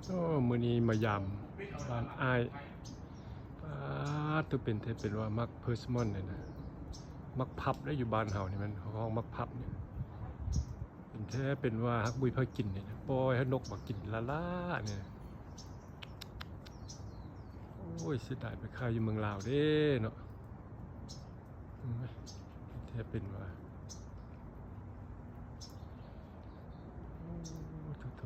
ໂອ້ ມື້ນີ້ມາຢາມບ້ານອ້າຍ. ປາດໂທ້ ເປັນແທ້ເປັນວ່າໝາກເພີສມອນນີ້ນະ ໝາກພັບເດ້ ຢູ່ບ້ານເຮົານີ້ແມ່ນເຂົາຮ້ອງໝາກພັບນີ້. ເປັນແທ້ເປັນວ່າຮັກບຸຍພາກິນນີ້ນະ ປ່ອຍໃຫ້ນົກມາກິນລ້າໆນີ້ນະ. ໂອ້ຍ ເສຍດາຍໄປຂາຍຢູ່ເມືອງລາວເດ້ເນາະ. ເປັນແທ້ເປັນວ່າ ໂອ້ ໂທ້ໆໆ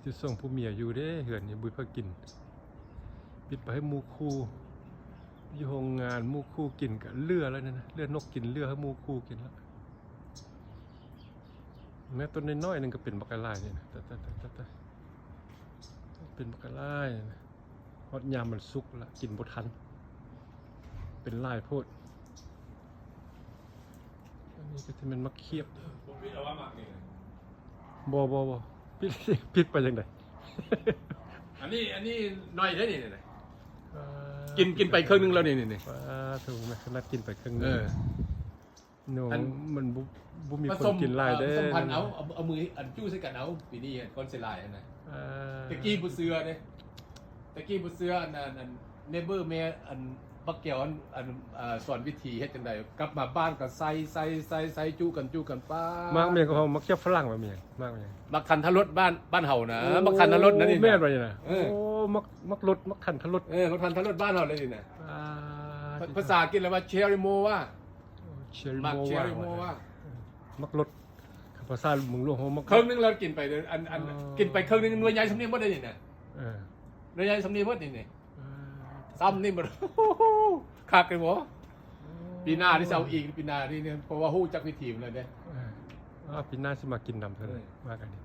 ໆ ຈະສົ່ງຜູ້ເມຍຢູ່ເດ້ ເຮືອນນີ້ບຸຍພາກິນ ປິດໄປໃຫ້ໝູ່ຄູ່ ຢູ່ໂຮງງານໝູ່ຄູ່ກິນກະເຫຼືອແລ້ວນີ້ນະ ເຫຼືອນົກກິນ ເຫຼືອໃຫ້ໝູ່ຄູ່ກິນລະ. ແມ້ຕົ້ນນ້ອຍໆໜຶ່ງກະເປັນບັກຫຼາຍໆນີ້ນະ ຕາຍໆໆໆ ເປັນບັກຫຼາຍໆນີ້ນະ. ຮອດຍາມມັນສຸກລະກິນບໍ່ທັນ ເປັນຫຼາຍໂພດ. ອັນນີ້ກະຊິແມ່ນໝາກຂຽບ. ບໍ່ ບໍ່ ບໍ່ ປິດ ປິດໄປຈັ່ງໃດ? ອັນນີ້ ອັນນີ້ໜ້ອຍເດ້ນີ້ ກິນ ກິນໄປເຄິ່ງໜຶ່ງແລ້ວນີ້ ນີ້ ປາດໂທ້ ແມ່ນຂະໜາດກິນໄປເຄິ່ງໜຶ່ງ. ເອີ ໂນ ອັນ ມັນບໍ່ ບໍ່ມີຄົນກິນຫຼາຍເດ້ ສອມພັນເອົາ ເອົາ ເອົາມືອັນຈຸໃສ່ກັນເອົາ ປີນີ້ຄົນຊິຫຼາຍຫັ້ນນະ. ເອີ ແຕ່ກີ້ບໍ່ເຊື່ອເດ້ ແຕ່ກີ້ບໍ່ເຊື່ອ ອັນ ອັນ ອັນ ເນເບີແມ່ ອັນ ບັກແກ້ວ ອັນ ອັນ ເອີ ສອນວິທີເຮັດຈັ່ງໃດ ກັບມາບ້ານກະໃສ່ ໃສ່ ໃສ່ ໃສ່ ຈຸກັນ ຈຸກັນ ປາດ. ໝາກແມ່ນຂອງເຮົາ ໝາກຂຽບຝຣັ່ງ ໝາກແມ່ນ ໝາກແມ່ນ ໝາກຄັນທະລົດບ້ານ ບ້ານເຮົານະ ໂອ້ ໝາກຄັນທະລົດນັ້ນນີ້ນະ. ແມ່ນບໍ່ນີ້ນະ? ເອີ ໂອ້ ໝາກ ໝາກລົດ ໝາກຄັນທະລົດ. ເອີ ໝາກຄັນທະລົດບ້ານເຮົາເລີຍນີ້ນະ. ອ່າ ພາ ພາສາອັງກິດລະວ່າ ເຊີຣີໂມວາ ເຊີຣີໂມວາ ໝາກເຊີຣີໂມວາ ເອີ ໝາກລົດ ພາສາເມືອງຫຼວງເຮົາໝາກ ເຄິ່ງໜຶ່ງແລ້ວກິນໄປ ອັນ ອັນ ອໍ ກິນໄປເຄິ່ງໜຶ່ງ ໜ່ວຍໃຫຍ່ສ່ຳນີ້ໝົດເດ້ນີ້ນະ. ເອີ ໜ່ວຍໃຫຍ່ສ່ຳນີ້ໝົດນີ້ ນີ້ ອ່າ ສ່ຳນີ້ໝົດ ຄັກເລີຍບໍ່? ໂອ້ ປີໜ້ານີ້ຊິເອົາອີກ ປີໜ້ານີ້ ເພາະວ່າຮູ້ຈັກວິທີມັນແລ້ວເດ້. ເອີ ອ່າ ປີໜ້າຊິມາກິນນຳເທື່ອ ເອີ ມາກັນນີ້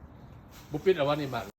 ບໍ່ປິດເອົາວ່ານີ້ ໝາກ